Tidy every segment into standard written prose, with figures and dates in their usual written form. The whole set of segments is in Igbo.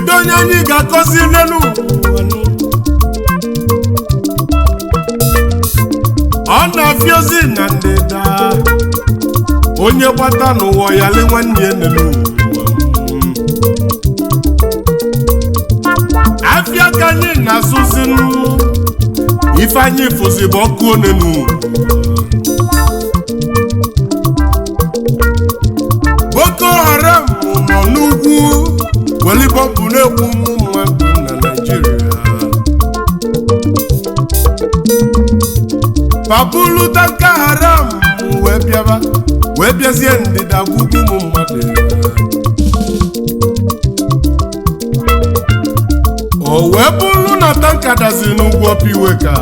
Kedu onye anyị ga-akọzi n'elu ụwa nụ? Ọ na-afịozi na ndịda, onye gbata n'ụwa ya lee nwanne ya n'elu ụwa. Afịa ka anyị na-azụzi nụ, ife anyị fụzi bụ ọkụ onenu. Boko Haram nọ n'ugwu weli bọmbụ na-egbu ụmụ mmadụ na Naịjirịa. Babulu tanka haram wee bịaba, wee bịazie ndịda gwugwu ụmụ mmadụ. O wee bụrụ na tanka daziri n'ugwu ọpụ ka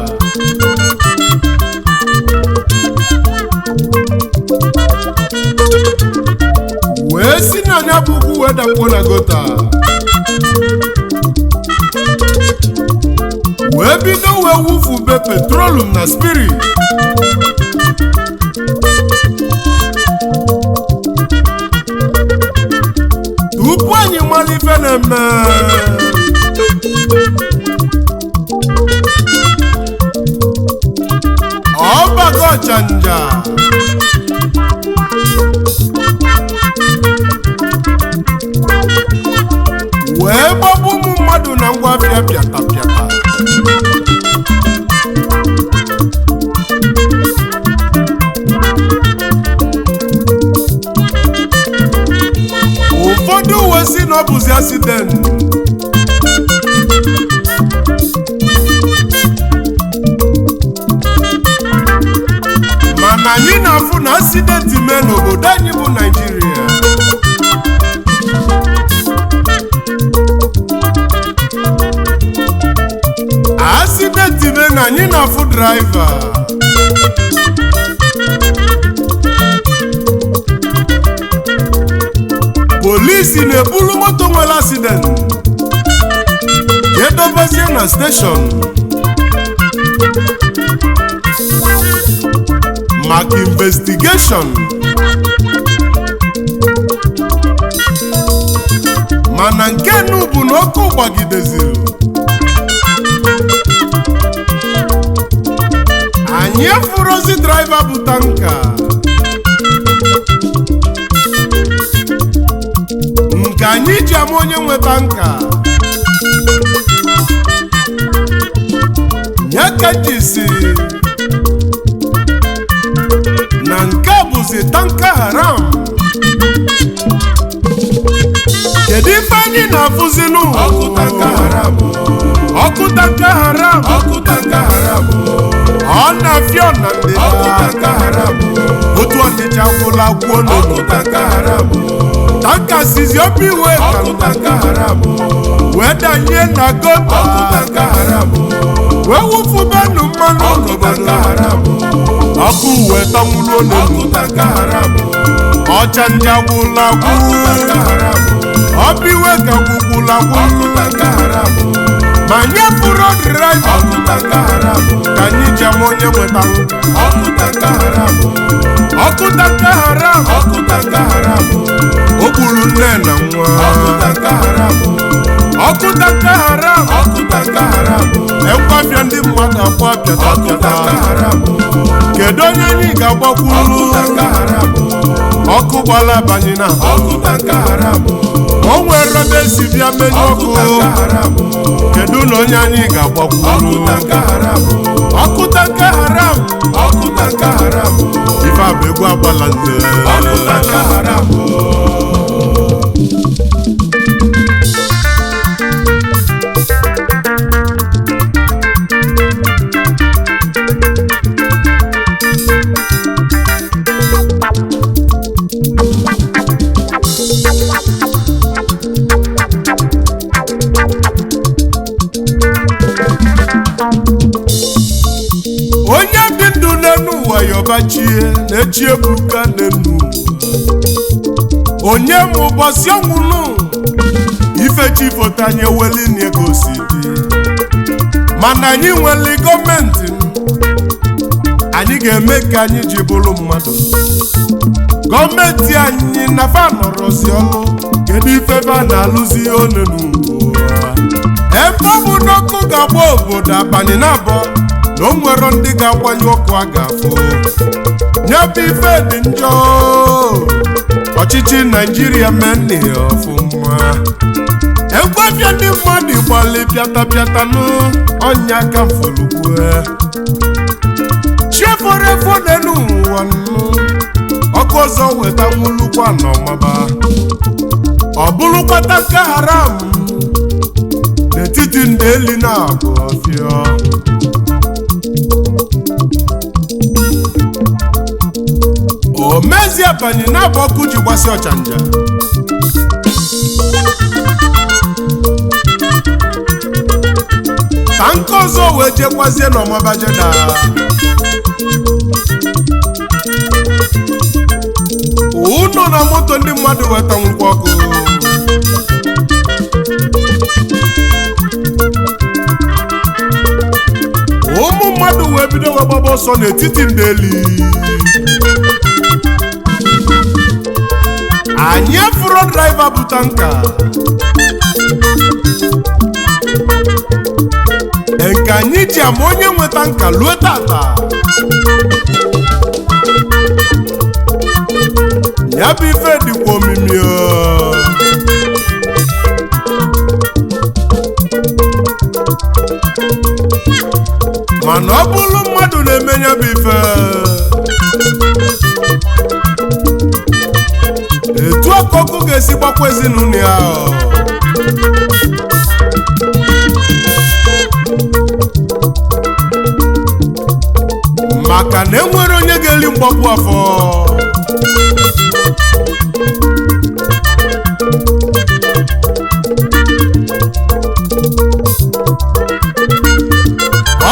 wee si na anya bụ ugwu wee dakpuo na gota, wee bido wee wufube petrolum na spirit. Tupu anyị mara ife na-eme, ọbago ọchanja wee gbagbu ụmụ mmadụ na ngwa afịa pịata pịata. Ụfọdụ uwe si na ọ bụzi accident. Mana anyị na-afụ na accident mee n'obodo anyị bụ Naịjirịa. Accident mee na anyị na-afụ driver. Polisi na-ebulu moto nwere accident edobezie na station maka investigation. Mana nke nu bụ na ọkụ gbagideziri, anyị efurozi driver bụ tanka nke anyị ji ama onye nwe tanka. Ya ka ji si na nke a bụzi tanka haram. Kedu ife anyị na-afụzi n'ụwa? Ọkụ tanka haram. Ọkụ tanka haram. Ọkụ tanka haram. Ọ na-afịọ na Ọkụ ndịda. tanka haram. Otu Ọnịcha gwụla gwuo Ọkụ n'obodo. tanka haram. Tanka sizi opi wee Ọkụ tanka haram. wee danye na Ọkụ gota, tanka haram. wee wụfubenu mmanụ Ọkụ tanka n'obodo. haram. Ọkụ wee tanwulu Ọkụ onelu. tanka haram. Ọchanja gwụla Ọkụ gwụ. tanka haram. Ọbiwe ka gwụgwụla gwụ. Ọkụ tanka haram. Ma nye fụrụ draiva Ọkụ tanka haram. ka anyị ji ama onye nweta. Ọkụ tanka haram. Ọkụ tanka haram. Ọkụ tanka haram. O gburu nne na nwa. Ọkụ tanka haram. Ọkụ tanka haram. Ọkụ tanka haram. Ekwafịa ndị mmadụ akwa pịata Ọkụ pịata. tanka haram. Kedu onye anyị ga-agbakwuru? Ọkụ tanka haram. Ọkụ gbara abanye na Ọkụ tanka haram. o nwere ebe esi bịa menye Ọkụ ọkụ. tanka haram. Kedu na onye anyị ga-agbakwuru? Ọkụ tanka haram. Ọkụ tanka haram. Ọkụ tanka haram. Ife a bụ egwu agbala nze. Ọkụ tanka haram. Onye dị ndụ n'enu ụwa yọbachie na-echi ebuka n'enu ụwa. Onye ma ụbọchị ọnwụnụ ife chi foto anyị eweli na ego si dị. Mana anyị nwere gọọmenti m, anyị ga-eme ka anyị ji bụrụ mmadụ. Gọọmenti anyị na fa nọrọzi ọlụ. Kedu ife fa na-alụzi onenu ụwa? Ebe ọ bụ n'ọkụ ga-agba obodo abalị na-abọ na o nwero ndị ga-agbanyụ ọkụ a ga-afụ. Nyebụ ife dị njọ. Ọchịchị Naijiria meni ọfụma. Egwebịa ndị mmadụ gbalị pịata pịata nụ ọnya ka mfulukwue. Chieforo efo n'elu ụwa nụ. Ọkụ ọzọ weta nwulukwa n'ọmaba. Ọ bụrụkwa tanka haram n'etiti ndị eli na-abụ ọfịọ. O mezie banye na-abụ ọkụ ji gbasi ọchanja. Tanka ọzọ wee jekwazie n'ọmaba jeda. Ụnọ na moto ndị mmadụ weta nwụkwa ọkụ. Ụmụ mmadụ wee bido wee gbaba ọsọ n'etiti ndị eli. Anyị efuro draiva bụ tanka. Nke anyị ji ama onye nwe tanka lue tata. Ya bụ ife dịkwa omimi o. Mana ọ bụrụ mmadụ na-eme ya bụ ife, etu ọkụ ga-esi gbakwa ezinụlọ ya o. Maka na enwere onye ga-eri mgbapụ afọ.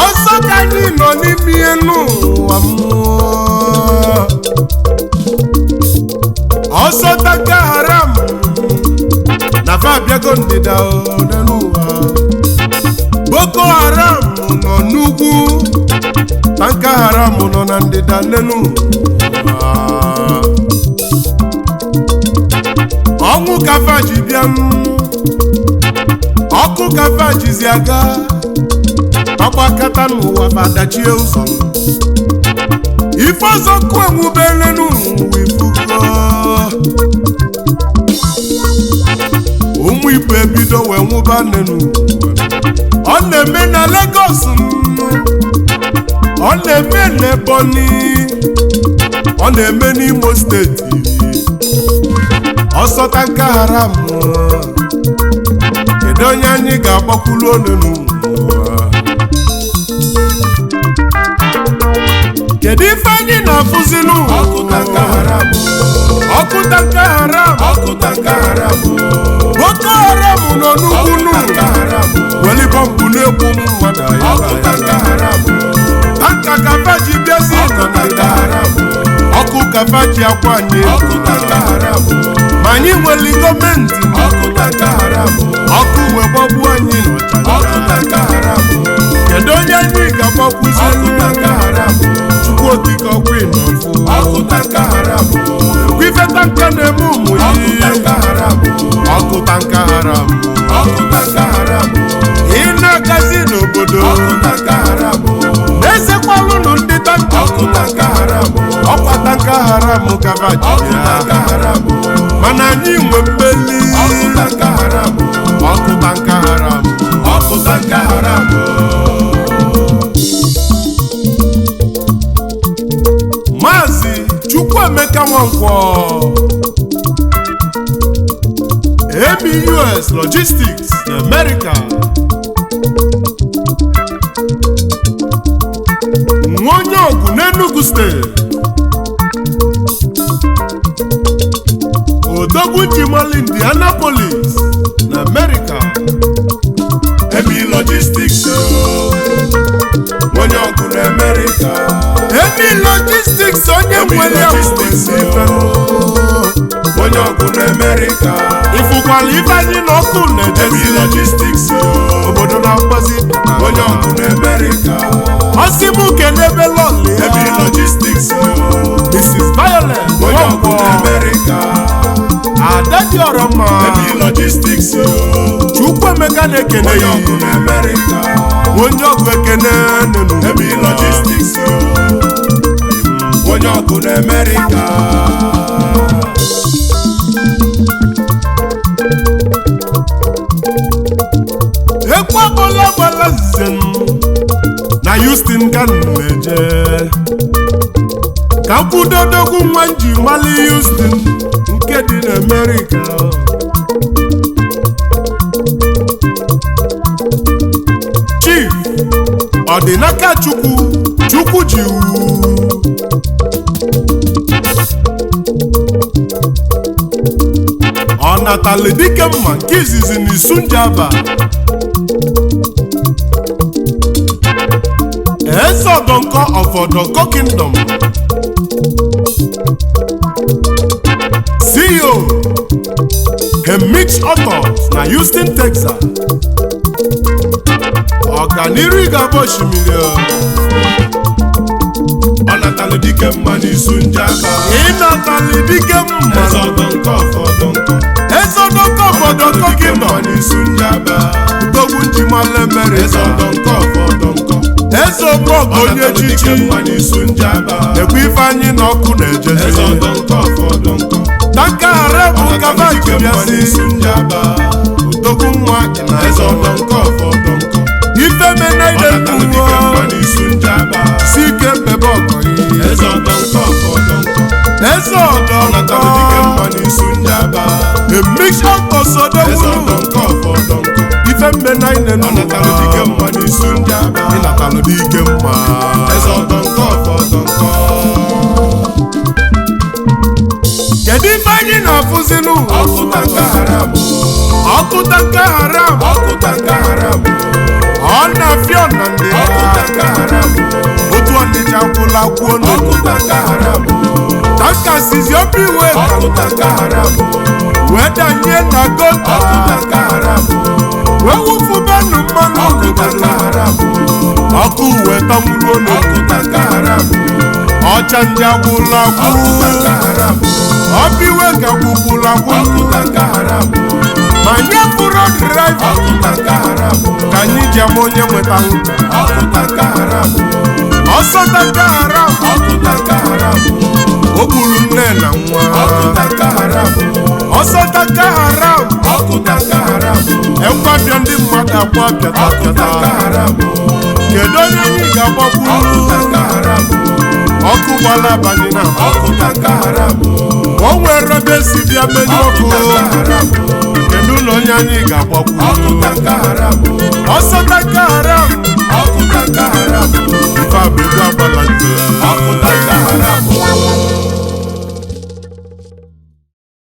Ọsọ ka anyị nọ n'ime ihe n'ụwa mmụọ. Ọsọ tanka haram na fa abịago ndịda one n'ụwa. Boko Haram nọ n'ugwu, tanka haram nọ na ndịda n'elu ụwa. Ọnwụ ka fa ji bịa m, ọkụ ka fa jizi aga. Ọgbakọta n'ụwa fadachie ụzọ. Ife ọzọ kụ enwubele n'ụwa ifugo. Ụmụ Igbo ebido wee nwụba nenu. Ọ na-eme na Lagos, ọ na-eme na Ebonyi, ọ na-eme n'Imo steeti. Ọsọ tanka haram, kedu onye anyị ga-agbakwulu onunu? Kedu ife anyị na-afụzi n'ụwa? Ọkụ tanka haram. Ọkụ tanka haram. Ọkụ tanka haram. Boko Haram nọ n'ugwu Ọkụ nụ. tanka haram. Weli bọmbụ na-egbu mmadụ. Ọkụ tanka haram. Tanka kafa ji bịazi. Ọkụ tanka haram. Ọkụ kafa ji akwa anyị. Ọkụ tanka haram. Ma anyị nwere gọọmenti. Ọkụ tanka haram. Ọkụ wee gbagbuo anyị Ọkụ n'ọchanja. tanka haram. Kedu onye anyị ga-agbakwuzi? Ọkụ tanka haram. Chukwu okike ọkwa ịnọfụ. Ọkụ tanka haram. Ekwu ife tanka na-eme ụmụ Ọkụ yi. tanka haram. Ọkụ tanka haram. Ọkụ tanka haram. Ị na-agazi n'obodo. Ọkụ tanka haram. Ezekwalụnụ ndị tanka. Ọkụ tanka haram. Ọkwa tanka haram kava ji Ọkụ ya. tanka haram. Mana anyị nwe mmeli. Ọkụ tanka haram. Ọkụ tanka haram. Ọkụ tanka haram. Maazị Chukwuemeka Nwankwọ, ABUS Logistics na America, nwa onye ọgụ n'Enugu steeti, odogwu Jimali Indianapolis na America. Ebi Logistics o. Onye ọgụ na America. AB Logistics onye Ebi nwere Logistics ife. o. Onye ọgụ na America. Ịfụkwala ife anyị na ọkụ Ebi na-ejezi. Logistics o. Obodo na-agbazi. Onye ọgụ na America. Ọsị mụ kenebe lọlị ya. Ebi Logistics o. Mrs. Violet Onye ọgụ Nwankwo. na America. Ada dị ọrọ mma. Emi Logistics o. Chukwuemeka na-ekene Onye ya. ọgụ na Amerịka. Onye ọgụ ekene nenu. Emi Logistics o. Onye ọgụ na Amerịka. Ekwu agbala agbala nze m na Houston ka m na-eje ka m kwudodogwu nwa m ji mali Houston nke dị n'Amerịka. Chief Ọdịnaka Chukwu Chukwu ji wu ọ natali dike mma nke izizi na Isunjaba, Eze Ọdọnkọ of Ọdọnkọ Kingdom, CEO Hemix Autos na Houston, Texas. Ọganiru ga-abụ osimiri o. Ọ natalụ dike mma n'isu nje aka. Ịnatali dike mma. Eze Ọdọnkọ of Ọdọnkọ. Eze Ọdọnkọ of Ọdọnkọ Dike mma Kingdom. n'isu nje aba. Odogwu njimala Eze Amerịka. Ọdọnkọ of Ọdọnkọ. Eze Omeọgọ Ọ onye natalụ dike echichi. mma n'isu nje aba. Ekwe ife anyị na ọkụ Eze na-ejezi. Ọdọnkọ of Ọdọnkọ. Tanka ghara Ọ bụ natalụ kaba dike mma bịasị. n'isu nje aba. Odogwu nwa ị Eze na-azọ. Ọdọnkọ of Ọdọnkọ. Ife mena Ọ ide natalụ dike nnuo. mma n'isu nje aba. Si ike mbebe ọgọ yi. Eze Ọdọnkọ of Ọdọnkọ. Eze Ọ natalụ dike Ọdọnkọ. mma n'isu nje aba. Emix Eze ọtọsọdọwulu. Ọdọnkọ of Ọdọnkọ. Ife mena ide Ọ natalụ dike mma n'isu nje aba. Ịnatalụ dike mma. Eze Ọdọnkọ of Ọdọnkọ. Kedu ife anyị na-afụzi n'ụwa? Ọkụ tanka haram. Ọkụ tanka haram. Ọkụ tanka haram. Ọ na-afịọ na Ọkụ ndịda. tanka haram. Otu Ọnịcha kwụla kwuo Ọkụ n'ụwa. tanka haram. Tanka sizi opi wee Ọkụ tanka haram. wee danye na gota. Ọkụ tanka haram. Wee wụfubenu mmanụ. Ọkụ tanka haram. Ọkụ wee tamuru Ọkụ n'otu. tanka haram. Ọcha ndị agwụla Ọkụ gwụ. tanka haram. Ọpị wee ka gwụkwụla gwụ. Ọkụ tanka haram. Ma nye fụrụ draiva. Ọkụ tanka haram. Ka anyị ji ama onye nwetalụ. Ọkụ tanka haram. Ọsọ tanka haram. Ọkụ tanka haram. O gburu nne na nwa. Ọkụ tanka haram. Ọsọ tanka haram. Ọkụ tanka haram. Ekwabịa ndị mmadụ akwa pịata Ọkụ pịata. tanka haram. Kedu onye anyị Ọkụ ga-agbakwuru? tanka haram. Ọkụ gbara abalị na Ọkụ tanka haram. o nwere ebe esi bịa menyu Ọkụ ọkụ. tanka haram. Kedu na onye anyị Ọkụ ga-agbakwuru? tanka haram. Ọsọ tanka haram. Ọkụ tanka haram.